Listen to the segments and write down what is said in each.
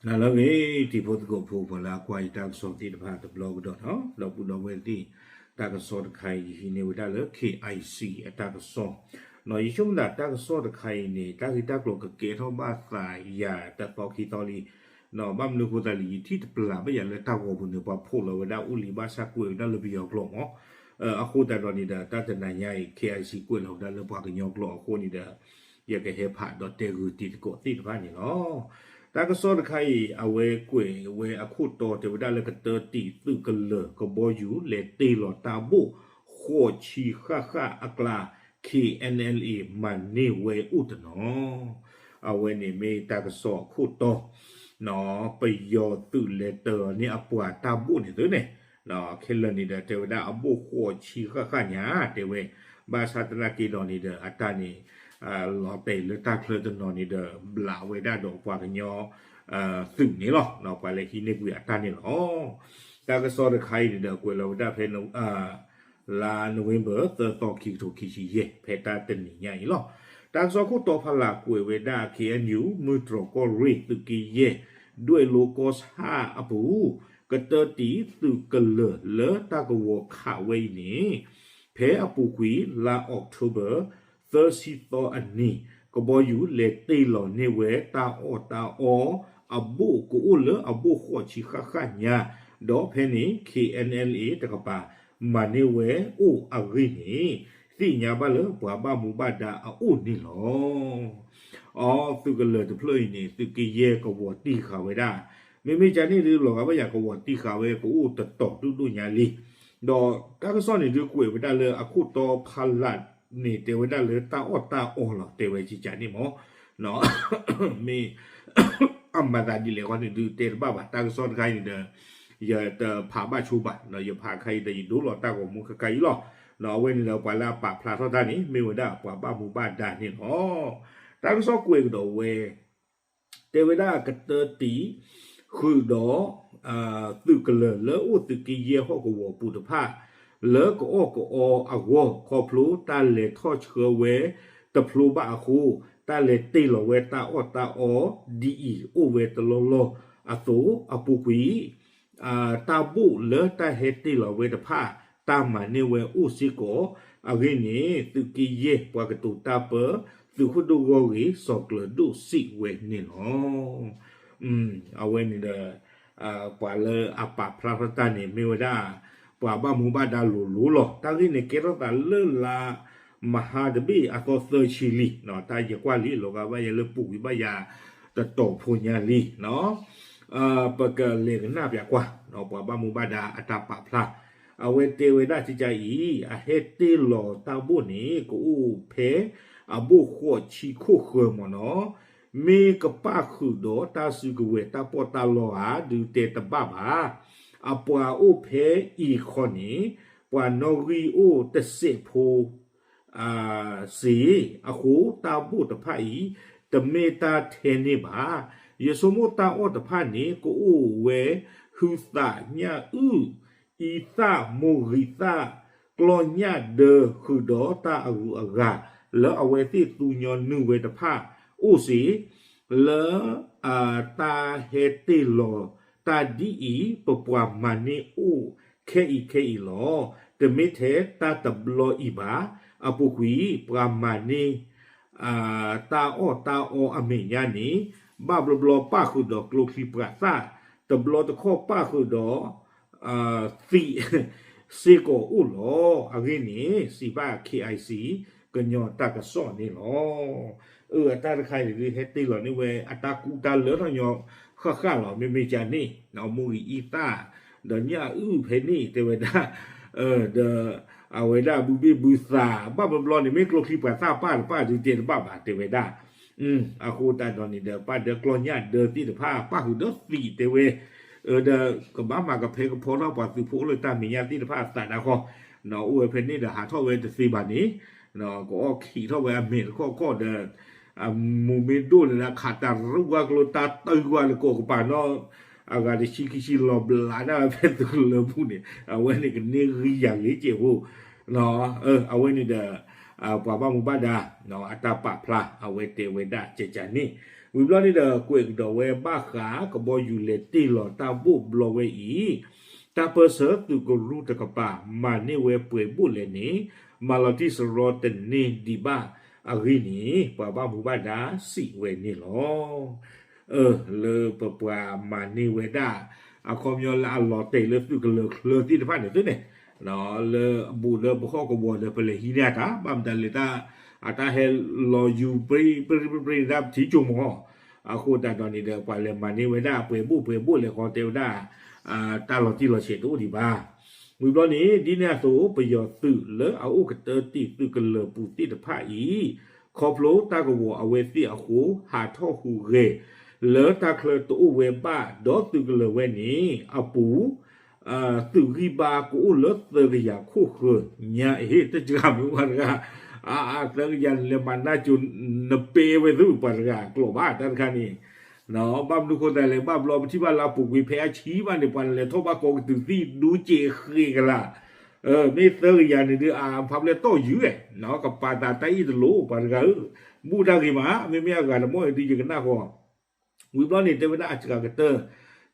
နလၢအဂ့ၤ တံၤဖိသကိးဖိ ပှၤလၢအကွၢ်ယတၢ်ကစီၣ်သ့ၣ်တဖၣ်တဘျီကဒီးနီၤ, ဒီပုၢ်ဒီဝဲၢ်သ့ၣ်, တၢ်ကစီၣ်တခါအံၤ ယဟံးန့ၢ်ဝဲဒၣ်လၢ K I C အတၢ်ကစီၣ်, ယဆိကမိၣ်သးတၢ်ကစီၣ်တခါအံၤန့ၣ် တၢ်ဂ့ၢ်တၢ်ကျိၤကကဲထီၣ်ဘၣ်သးယၤတသီခံသီလံ, ဘၣ်မနုၤအဃိသတးလဲၣ် ယထံၣ်တပျၢ်ဘၣ်ယၤလၢတၢ်ဂီၤပူၤန့ၣ် ပှၤဖီၣ်လီၤဝဲဒၣ်အိၣ်လံဘၣ်ဆၣ်ကွဲးဝဲဒၣ်လၢပယီၤကျိာ်မး, အဃိသတးဒီးန့ၣ်ဒီး တၢ်တနၤညါအံၤ K I C ကွဲးလီၤဝဲဒၣ်လၢပှၤကညီကျိာ်အဃိန့ၣ်ဒီး ယကဟဲဖးဒီးတဲဂုာ်တံၤသကိးသ့ၣ်တဖၣ်န့ၣ်လီၤ. တၢ်ကစီၣ်တခါအံၤ အဝဲကွဲးဝဲအခိၣ်တီတဲဝဲဒၣ်လၢကတၢၢ်တံၤသုးကလၢၤကဘီယူၤ လဲၤတ့ၢ်လီၤတၢ်ဘိၣ်ဃိးဆံဃၣ်ဃၣ်အကျါ K N L A မၤန့ၢ်ဝဲအိၣ်တနီၤ, အဝဲန့ၣ်မ့ၢ်တၢ်ကစီၣ်အခိၣ်တီ ပယီၤသုးလဲၤတ့ၢ်လီၤန့ၢ်အပှၤတၢ်ဘိၣ်န့ၣ်သုန့ၣ်, ခဲလၢာ်န့ၣ်ဒီး တဲဝဲဒၣ်အဘိၣ်ဃိးဆံဃၣ်ဃၣ်ညါ တဲဝဲ, ဘၣ်ဆၣ်သနာ်က့ဒီးန့ၣ်ဒီး အတၢ်န့ၣ် လီၤတဲာ်လၢတၢ်ချၢတနီၤန့ၣ်ဒီး ဘျးဝဲဒၣ်ဒီးပှၤကညီ သုးန့ၣ်လီၤ, ပှၤလၢဟံးန့ၢ်ကွံာ်အတၢ်န့ၣ်လီၤ. တၢ်ကစီၣ်တခါအံၤန့ၣ်ဒီး ကွဲးလီၤဝဲဒၣ်ဖဲ လါနိၣ်ဝ့ဘၢၣ် သၢသီ ခံကထိခံဆံယဲၢ် ဖဲတၢ်တနံၤညါအံၤလီၤ. တၢ်ကစီၣ်ခိၣ်တီဖးလၢ်ကွဲးဝဲဒၣ် K N U မုၢ်တြီၢ်ကီၢ်ရ့ၣ်သုးက့ယဲၢ် ဒွဲၣ်လိကီၢ်ဆၣ်အပူၤ ကတၢၢ်တံၤသုးကလၢၤလၢတၢ်ကဝီၤခးဝဲအံၤန့ၣ် ဖဲအပူၤကွံာ်လါအီးကထိဘၢၣ် သၢဆံသီအနံၤ ကဘီယူၤလဲၤတ့ၢ်လီၤန့ၢ်ဝဲတၢ်အီၣ်တၢ်အီအဘိၣ်ကအိၣ်လၢအဘိၣ်ဃိးဆံဃၣ်ဃၣ်ညါ, ဒီးဖဲန့ၣ် K N L A တကပၤ မၤန့ၢ်ဝဲအိၣ်အဂ့ၢ်န့ၣ် သ့ၣ်ညါဘၣ်လၢပှၤဘၣ်မူဘၣ်ဒါအအိၣ်န့ၣ်လီၤ. အီ သုးကလၢၤတဖျၢၣ်အံၤန့ၣ် သုးက့ယဲၢ်ကဝီၤတံၢ်ဃာ်ဝဲဒၣ်, မ့မ့ၢ်ကန့ၣ်ဒုး လီၤဂာ်ဘၣ်ယၤကဝီၤတံၢ်ဃာ်ဝဲကအိၣ်တတီၤဒိၣ်ဒိၣ်ညါလံ, ဒီးတၢ်ကစီၣ်န့ၣ်ဒုးကွဲးဝဲဒၣ်လၢအခိၣ်တီဖးလၢ်န့ၣ် တဲဝဲဒၣ်လၢတၢ်အီၣ်တၢ်အီလီၤ တဲဝဲကကန့ၣ်မး, မ့ၢ် အမၤသးဒ်လဲၣ်ဃီန့ၣ်ဒုးတဲတဘၣ်ဘၣ် တၢ်ကစီၣ်တခါအံၤန့ၣ်ဒီး ယတဖးဘၣ်ဆိဘၣ် ဒီးယဖးခါအံၤဒီးယဒိလီၤတၢ်ဂီၤမူခဲခါအံၤလီၤ. အဝဲန့ၣ်ဒီးပှၤလၢအပာ်ဖျါထီၣ်တၢ်န့ၣ် မ့ၢ်ဝဲဒၣ်ပှၤဘၣ်မူဘၣ်ဒါန့ၣ်လီၤ. တၢ်ကစီၣ်ကွဲးကဒီးဝဲ တဲဝဲဒၣ်ကတၢၢ်တံၤ ဃုာ်ဒီး သုးကလၢၤလၢအိၣ်သုးက့ယဲၢ်ဟီၣ်ကဝီၤပူၤတဖၣ် လၢကအီၣ်ကအီအဂီၢ် ခီဖျိတၢ်လဲၤထီၣ်ဆှၢဝဲတဖျိဘၣ်အဃိ တၢ်လဲၤတ့ၢ်လီၤဝဲတၢ်အီၣ်တၢ်အီ ဒ်အံၤအိၣ်ဝဲတလီၢ်လီၢ်အသိး အပူၤကွံာ် တၢ်ဘိၣ်လၢတၢ်ဟဲတ့ၢ်လီၤဝဲတဖၣ် တၢ်မၤန့ၢ်ဝဲအိၣ်စ့ၢ်ကီး, အဂ့ၢ်န့ၣ် သုးက့ယဲၢ်ပှၤကတိၤတၢ်ပၢ သုးခိၣ်ဒိၣ်ဂီၢ်ဂ့ၢ် စီၤကျၢၤဒိၣ်စံးဝဲန့ၣ်လီၤ. အဝဲန့ၣ်ဒီး ပှၤလၢအပာ်ဖျါထီၣ်တၢ်န့ၣ် မ့ၢ်ဝဲဒၣ် ပှၤဘၣ်မူဘၣ်ဒါလိၤလိၤလီၤ. တၢ်ဂ့ၢ်န့ၣ်ကဲထီၣ်သးလၢလါမဟါတဘ့ၣ်အသီသၢဆံလံ, တၢ်ယကွၢ်လံ လီၤဂာ်ဘၣ်ယၤလၢပူၤကွံာ်ဘၣ်ယၤ တတီၤဖိညါလံ ပကလဲၤကနၣ်ပၠးကွၢ် ပှၤဘၣ်မူဘၣ်ဒါအတၢ်ပာ်ဖျါ, အဝဲတဲဝဲဒၣ်ကကအံၤ အဟဲတ့ၢ်လီၤတၢ်ဘိၣ်န့ၣ် ကအိၣ်ဖဲအဘိၣ်ဃိးဆံခိၣ်ဃၢၤမ့ၢ်နီၤ, မ့ၢ်ကပၣ်ဃုာ်ဒီးတၢ်စုကဝဲၤတၢ်ပီးတၢ်လီဧါ ဒုးတဲတဘၣ်ဘၣ်. အပှၤအိၣ်ဖဲအံၤခီန့ၣ် ပှၤနီၣ်ဂံၢ်အိၣ်တစဲးဖိ စ့ၢ်အဃိ တၢ်ဘိၣ်တဖၣ်အံၤ တမ့ၢ်တၢ်ထဲန့ၣ်ဘၣ်. ယဆိကမိၣ်တၢ်အီၣ်တဖၣ်န့ၣ် ကအိၣ်ဝဲ ဟုသၣ်ညၣ်အုၣ် အံသၣ် မိၢ်ဂံၢ်သၣ် ကျီၢ်ညၣ်ဒၢ ဃုာ်ဒီးတၢ်အဂုၤအဂၤ လၢအဝဲသ့ၣ်သူညီနုၢ်ဝဲတဖၣ်အိၣ်စ့ၢ် လၢ တၢ်ဟဲတ့ၢ်လီၤတၢ်ဒ်အံၤ ပပှၤမၤန့ၢ်အိၣ်ခဲအံၤခဲအံၤလီၤ. တမ့ၢ်ထဲတၢ်တဘျီအံၤဘၣ်. အပူၤကွံာ် ပှၤမၤန့ၢ် တၢ်အီၣ်တၢ်အီအမဲာ်ညါန့ၣ် ဘၣ်ဘျီဘျီပၣ်ဃုာ်ဒီးကျိချံပှၤသၣ်, တဘျီတခီၣ်ပၣ်ဃုာ်ဒီး သံး စ့ၢ်ကီးအိၣ်လီၤ. အဂ့ၢ်န့ၣ် စံးဘၣ် K I C ကညီတၢ်ကစီၣ်န့ၣ်လီၤ. အၢ အတၢ်တခါအံၤဒုး ဟဲတ့ၢ်လီၤန့ၢ်ဝဲ အတၢ်ကူတၢ်လၢထီၣ်ညီဃၣ်ဃၣ်လီၤ. မ့မ့ၢ်ကန့ၣ် မိၢ်ဂံၢ်အံသၣ် ဒီးညၣ်အုၣ်ဖဲန့ၣ် တဲဝဲဒၣ် ဒီး အဝဲဒၣ်ဘုဘ့ၣ်ဘုသး ဘၣ်ဘျီဘျီန့ၣ် မ့ၢ်ကျိချံပှၤသၣ်ပၣ်တပၣ်ဒုးတဲတဘၣ်ဘၣ် တဲဝဲဒၣ် အဃိသတးဒီးန့ၣ်ဒီး ပၣ်ဒီးကျီၢ်ညၣ်ဒၢသ့ၣ်တဖၣ် ပၣ်ဃုာ်ဒီးသံးတဲဝဲ, ဒီးကဘၣ်မၤကဖဲကဖီထီၣ်ပှၤသုးဖိအိၣ်လၢတၢ်မဲာ်ညါသ့ၣ်တဖၣ်အသးဒၣ်ဃီ, အိၣ်ဝဲဖဲန့ၣ်ဒီးဟးထီၣ်ဝဲတသ့ဘၣ်န့ၣ်, ကအီၣ်ခံးထီၣ်ဝဲအမဲာ်တခီၣ်ခီၣ်ဒီး အမူမ့ၢ်ဒိၣ်လၢခးတရူၢ်ဝါကျိတၢ်တၢ်ဝါလၢကိးကပၤနီၣ်, အဂၤတဆံခံဆံလီၤဘျးဒၣ်ဝဲဖဲသုးကလၢၤပူၤန့ၣ် အဝဲန့ၣ်ကန့ၢ်ဂံၢ်ယၤဂ့ၤကဲးဖိ, အဝဲန့ၣ်ဒီး ပှၤဘၣ်မူဘၣ်ဒါ အတၢ်ပာ်ဖျါ အဝဲတဲဝဲဒၣ်ကကန့ၣ်, ဝံၤဘျီန့ၣ်ဒီး ကွဲးကဒီးဝဲဘၣ်ဃး ကဘီယူၤလဲၤတ့ၢ်လီၤတၢ်ဘိၣ်ဘျီဝဲအံၤ, တၢ်ပၢၢ်ဆၢသုးကရူၢ်တကပၤ မၤန့ၢ်ဝဲပှဲၤဘိၣ်လဲၣ်န့ၣ် မၤလီၤတံၢ်စရီတန့ၢ်ဒံးဘၣ်အဂ့ၢ်န့ၣ် ပှၤဘၣ်မူဘၣ်ဒါစံးဝဲန့ၣ်လီၤ. လၢပပှၤမၤန့ၢ်ဝဲဒၣ် အခီပညီလၢအလီၤတဲာ်လၢသုးကလၢၤချၢသ့ၣ်တဖၣ်န့ၣ်သုန့ၣ်, လၢအဘူးလၢပဟီၣ်ကဝီၤဒီး ပလဲၤဟံးန့ၢ်အတၢ် ဘၣ်မတၤလဲၣ်တၢ် အတၢ်ဟဲလီၤယူၤပြံပြံပြံန့ၣ် တၢ်ပထံၣ်ကၠိမီၤ, အဃိသတးဒီးန့ၣ်ဒီး ပှၤလဲၤမၤန့ၢ်ဝဲဒၣ်ပှဲၤဘိၣ်ပှဲၤဘိၣ်လဲၤဃီတဲဝဲဒၣ် တၢ်လီၤတံၢ်လီၤဆဲးတအိၣ်ဒံးဘၣ်. ဝံၤဘျီန့ၣ် ဒ်န့ၣ်အသိး ပယီၤသုးလၢအအိၣ်ကတၢၢ်တံာ်သုးကလၢၤပူၤသ့ၣ်တဖၣ်အံၤ ခီဖျိတၢ်ကဝီၤအဝဲသ့ၣ်အဃိ ဟးထီၣ်ဟူးဂဲၤ လၢတၢ်ချၢတအိၣ်ဝဲဘၣ် ဒီးသုးကလၢၤဝဲန့ၣ် အပူၤ သုးဂံၢ်ဘါကအိၣ်လၢသၢကယၤခိၣ်ဃၢၤညါအံၤ တစှၤမ့ၢ်ပှၤတဂၤ အ သၢကယၤနလဲၤမၤနၢ်ကၠိ နပဲဝဲသုပှၤတဂၤကျိာ်ဘၣ်တၢ်တခါန့ၣ် ဘၣ်မနုၤဃိသတးလဲၣ် ဘၣ်ဘျီပထံၣ်ဘၣ်လၢအပူၤကွံာ်ဖဲအဆံးဘၣ်န့ၣ် ပှၤနလဲၤထီၣ်ဘၣ်ကိးကတုၤသံၣ်ဒူကဲးဃ့ကလာ် မ့ၢ်သၢကယၤန့ၣ်ဒုး အဖးဖျဲၣ်တီၢ်ယုၢ်ဝဲ ကပာ်သးတၢ်အ့ၣ်တလိၤ ပှၤတဂၤဧၢ, ဘူၣ်တၢ်ဂ့ၤမး မ့မ့ၢ်အဂၤတမီၢ်အံၤဒုးယကနၣ်ဃီ ဝံၤဘျီန့ၣ် တဲဝဲဒၣ်အစှၤကတၢၢ်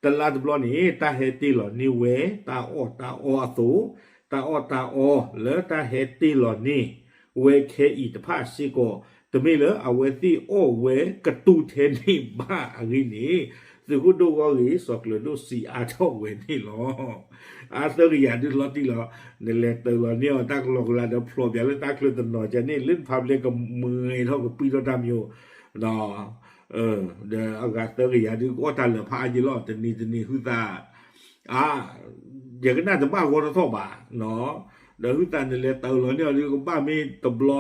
တလါတဘျီန့ၣ် တၢ်ဟဲတ့ၢ်လီၤန့ၢ်ဝဲ တၢ်အီၣ်တၢ်အီအသိး, တၢ်အီၣ်တၢ်အီလၢတၢ်ဟဲတ့ၢ်လီၤန့ၢ်ဝဲခဲအံၤတဖၣ်စ့ၢ်ကီး တမ့ၢ်လၢအဝဲသ့ၣ်အီၣ်ဝဲကတူၢ်ထဲန့ၣ်ဘၣ်အဂ့ၢ်န့ၣ် သုးခိၣ်ဒိၣ်ဂီၢ်ဂ့ၤ စီၤကျၢၤဒိၣ်စံးအါထီၣ်ဝဲန့ၣ်လီၤ. အသၢကယၤဒုးလီၤတံၢ်လီၤ, နလဲၤတ့ၢ်လီၤန့ၢ်အီၤတၢ်ကလီကလီဒီးဖျိးပၠးလၢတၢ်ချၢတနီၤကန့ၣ် လၢနဖးဖျဲၣ်ကမုာ်ထီၣ်ကပံထီၣ်တၢ်မံၤ ဒီးအဂၤသၢကယၤဒုးကအီၣ်တၢ်လၢာ်ဖးအါယံၤလီၤ တနံၤတနံၤဟုသး အါ ယကနၣ်တဘၣ်ဂီၢ်ထီၣ်ထီၣ်ဘၣ်, ဒီးဟုသးနလဲၤတ့ၢ်လီၤန့ၢ်အီၤဒုး ကဘၣ်မ့ၢ်တဘျီ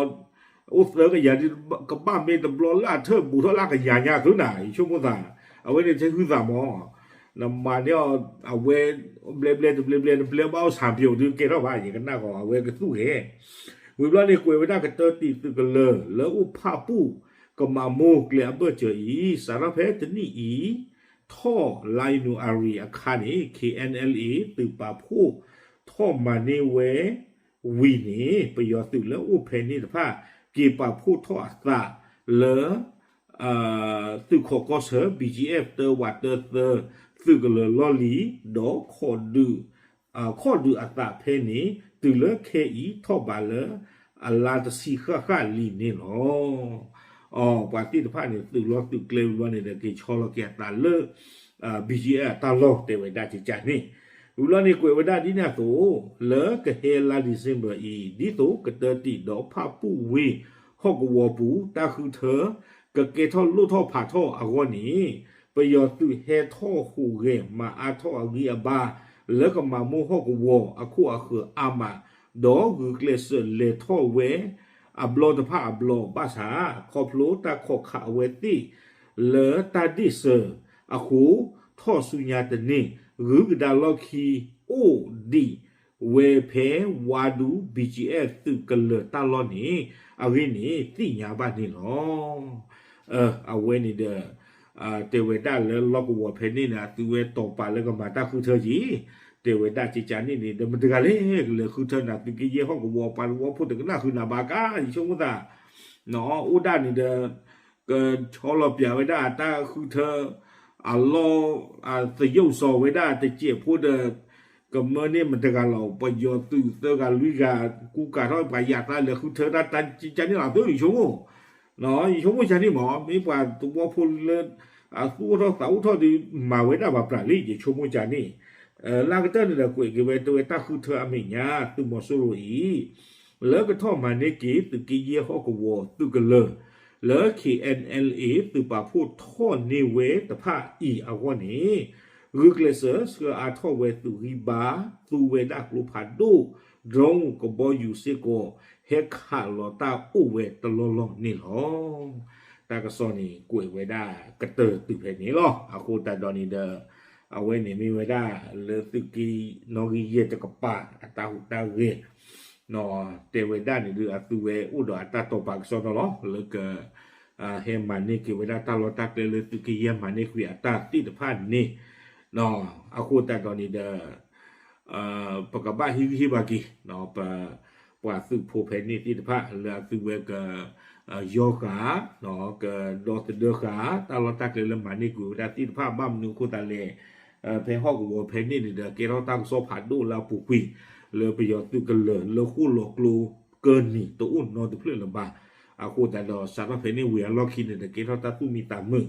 အိၣ်သၢကယၤဒုး ကဘၣ်မ့ၢ်တဘျီလၢအထၢၣ်ဘူးထီၣ်လၢအကယၤညါသုနၤ ယဆိကမိၣ်သး, အဝဲန့ၣ်ထဲဟုသးမး နမၤန့ၢ်အီၤ အဝဲ ဘျဲဘျဲတဘျဲဘျဲတဘျဲဘၣ်အိၣ်ဆၣ်ပျိးဒုးကဲထီၣ်ဘၣ် ယကနၣ်ဃီ အဝဲကသူၣ်ဂဲၤ ဝံၤဘျီန့ၣ် ကွဲးဝဲဒၣ်ကတၢၢ်တံာ်သုးကလၢၤ လၢအိၣ်ဖၣ်ပူၣ်ကမၤမိၢ်ကျဲအဘၢၣ်စၢၤအံၤ စးထီၣ်ဖဲတနံၣ်အံၤ ထီၣ်လါယနူၤအါရံၤအခါန့ၣ် K N L A သုးပာ်ဖှိၣ်ထီၣ်မၤန့ၢ်ဝဲဝံၤန့ၣ် ပယီၤသုးလၢအိၣ်ဖဲန့ၣ်တဖၣ် က့ၤပာ်ဖှိၣ်ထီၣ်အသးလၢ သုးခိးကီၢ်ဆၢ B G F တၢဝးတၢသၢ သုးကလၢၤလီၢ်လံၤ ဒီးခီၣ်ဒုးအသးဖဲန့ၣ် တုၤလၢခဲအံၤထီၣ်ဘးလၢ အလါတဆံဃၣ်ဃၣ်လံန့ၣ်လီၤ. အ ပှၤသ့ၣ်တဖၣ်န့ၣ် သုးလီၢ်သုးကျဲဝံၤဘျီန့ၣ်ဒီး က့ၤဆီလီၤက့ၤအသးလၢ B G F အတၢ်လီၢ်တဲဝဲဒၣ်ကကန့ၣ်, ဝံၤဘျီန့ၣ်ကွဲးဝဲဒၣ်ဒ်န့ၣ်အသိး လၢကဟဲလါ December အံၤ ဒ်သိးကတၢၢ်တံာ်ဒီးဖၣ်ပူၣ်ဝ့ၢ်ဟီၣ်ကဝီၤပူၤ တၢ်ဃုထၢ ကကဲထီၣ်လိၣ်ထီၣ်ဖးထီၣ်အဂီၢ်န့ၣ် ပယီၤသုးဟဲထီၣ်ဟူးဂဲၤမၤအါထီၣ်အဂံၢ်အဘါ လၢကမၤမိၢ်ဟီၣ်ကဝီၤအခိၣ်အဃၢၤအါမး ဒီးဂုာ်ကျဲးစၢးလဲၤထီၣ်ဝဲ အဘျီတဖၣ်အဘျီဘၣ်ဆၣ် ခီဖျိတၢ်ခိးခးအဝဲသ့ၣ် လၢတၢ်ဒ့ၣ်စၢၤအဃိ ထီၣ်ဆူညါတန့ၢ် ဂုၤကဒါလီၢ်ခံ အိၣ်ဒံးဝဲဖဲဝါဒူ B G F သုးကလၢၤတၢ်လီၢ်န့ၣ် အဂ့ၢ်န့ၣ်သ့ၣ်ညါဘၣ်န့ၣ်လီၤ. အဝဲန့ၣ်ဒီး တဲဝဲဒၣ်လၢလီၢ်ကဝီၤဖဲန့ၣ်န့ၣ် အသုဝဲတီၤပာ်လၢကမၤတၢ်ဃုထၢက့ၤ တဲဝဲဒၣ်ကကန့ၣ်န့ၣ် ဒီးမတၤတဂၤလဲၣ်ကလဲၤဃုထၢနၤ သုးက့ယဲၢ်ဟီၣ်ကဝီၤပှၤသဝီဖိတကနၣ်ဃုနၤဘၣ်ကါ ယဆိကမိၣ်သး အိၣ်ဒၣ်န့ၣ်ဒီး ကဆီလီၤပၠးဝဲဒၣ်တၢ်ဃုထၢ အလီၢ် သယုၢ်စီၤဝဲဒၣ်တစဲးဖိဒီး ကမၢန့ၢ်မတၤတဂၤလီၤ ပယီၤသုးသၢဂၤလွံၢ်ဂၤ ကူကၤထီၣ်ပှၤယၤသးလဲၤဃုထၢတၢ်တၢ်ကန့ၣ်လီၤ သုယဆိကမိၣ် ယဆိကမိၣ်ကန့ၣ်မး မ့ၢ်ပှၤသဝီဖိလၢ အသူၣ်အိၣ်ထီၣ်သးအိၣ်ထီၣ်ဒီး မၤဝဲဒၣ်ဘၣ်ပြးလံ ယဆိကမိၣ်ကန့ၣ် လၢကတၢၢ်န့ၣ်ဒီးကွဲးက့ၤဝဲတဲဝဲတၢ်ဃုထၢအမဲာ်ညါ သုးမီၤစိရိၤအံၤ လၢကထီၣ်မၤန့ၢ်က့ၤသုးက့ယဲၢ်ဟီၣ်ကဝီၤသုးကလၢၤ လၢ K N L A သုးပာ်ဖှိၣ်ထီၣ်န့ၢ်ဝဲတဖၣ်အံၤအဂီၢ်န့ၣ် ဂုာ်ကျဲးစၢးဆှၢအါထီၣ်ဝဲသုးဂံၢ်ဘါ သူဝဲဒၣ်ကျိဖးဒိၣ် drone ကဘီယူၤစ့ၢ်ကီး ဟဲခးလီၤတၢ်အိၣ်ဝဲတလီၢ်လီၢ်န့ၣ်လီၤ. တၢ်ကစီၣ်န့ၣ်ကွဲးဝဲဒၣ်ကတၢၢ်တုၤဖဲန့ၣ်လီၤ. အဃိသတးဒီးန့ၣ်ဒီး အဝဲန့ၣ်မ့ၢ်ဝဲဒၣ်လၢသုးက့နီၣ်ဂံၢ်ယဲၢ်တကပၤ အတၢ်ဟူးတၢ်ဂဲၤ တဲဝဲဒၣ်န့ၣ်ဒုး အသုဝဲအိၣ်ဒီးအတၢ်တိာ်ပာ်ကစီၣ်နီၤလီၤ လၢက ဟဲမၤန့ၢ်က့ၤဝဲဒၣ်တၢ်လီၢ်တၢ်ကျဲလၢသုးက့ယဲၢ်မၤန့ၢ်ကွံာ်အတၢ်သ့ၣ်တဖၣ်န့ၣ် အဃိသတးဒီးန့ၣ်ဒီး ပကဘၣ်ဟ့ၣ်ဂံၢ်ဟ့ၣ်ဘါက့ၤ ပ ပှၤသုးဖိဖဲန့ၣ်သ့ၣ်တဖၣ်လၢအသုဝဲက ယီဃာ် ကဒီသဒၢဃာ် တၢ်လီၢ်တၢ်ကျဲလၢမၤန့ၢ်ကွံာ်ဝဲဒၣ်သ့ၣ်တဖၣ် ဘၣ်မနုၤအဃိသတးလဲၣ် ဖဲဟီၣ်ကဝီၤဖဲန့ၣ်န့ၣ်ဒီး ကဲထီၣ်တၢ်ကစီၣ်ဖးဒိၣ်လၢအပူၤကွံာ် လၢပယီၤသုးကလၢၤလၢဃိၣ်လီၤကျိကၢနံၤတအိၣ်နီတဖျၢၣ်လၢၤဘၣ်. အဃိသတးဒီး စးထီၣ်ဖဲန့ၣ်ဝံၤအလီၢ်ခံန့ၣ်ဒီး ကဲထီၣ်တၢ်သူၣ်မံသးမုာ်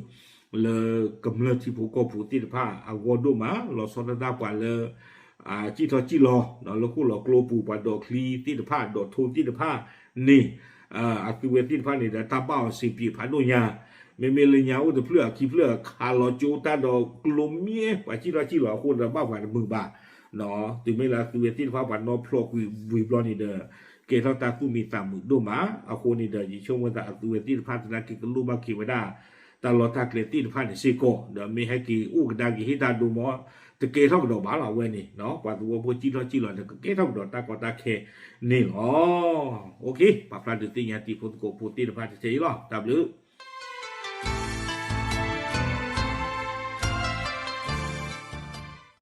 လၢကမျၢၢ်ထံဖိကီၢ်ဖိသ့ၣ်တဖၣ်အဂီၢ်ဒိၣ်မး လီၤဆီဒၣ်တၢ်ပှၤလၢ စံၣ်ထီၣ်စံၣ်လီၤ လၢဃိၣ်လီၤကျိပူၤ ပှၤဒိးချံသ့ၣ်တဖၣ် ဒိးထိသ့ၣ်တဖၣ်န့ၣ် အသုဝဲသ့ၣ်တဖၣ်န့ၣ်ဒီး တၢ်ဘၣ်အီၤစ့ပံးဖးဒိၣ်ညါ မ့မ့ၢ်လၢညါအိၣ်တဖျၢၣ်အခံဖျၢၣ် ခးလီၤကၠိတၢ်ဒီးကျိမ့ၢ် ပှၤစံၣ်ထီၣ်စံၣ်လီၤအဃိဒီး ဘၣ်ပှၤတမုာ်ဘၣ် တုၤမ့ၢ်လၢအသုဝဲသ့ၣ်တဖၣ်ပှၤနီဖျိးကွံာ်ဝံၤဘျီန့ၣ်ဒီး ကဲထီၣ်တၢ်သူၣ်မံသးမုာ်ဒိၣ်မး အဃိန့ၣ်ဒီး ယဆိကမိၣ်သးအသုဝဲသ့ၣ်တဖၣ်သနာ်က့ကလိၣ်ဘၣ်က့ၤဝဲဒၣ် တၢ်လီၢ်တၢ်ကျဲသ့ၣ်တဖၣ်န့ၣ်စ့ၢ်ကီး ဒီးမ့ၢ်ဟဲက့ၤအိၣ်ကဒါက့ၤဟ့ၣ်တၢ်ဒိမး တကဲထီၣ်ကဒီးဘၣ်လီၤအဝဲန့ၣ် ပှၤသဝီဖိစံၣ်ထီၣ်စံၣ်လီၤဒီး ကကဲထီၣ်ကဒီးတၢ်ကီတၢ်ခဲန့ၣ်လီၤ. ပာ်ဖျါဒုးသ့ၣ်ညါတံၤဖိသကိးဖိသ့ၣ်တဖၣ်တထဲအံၤလီၤ. တၢ်ဘျုး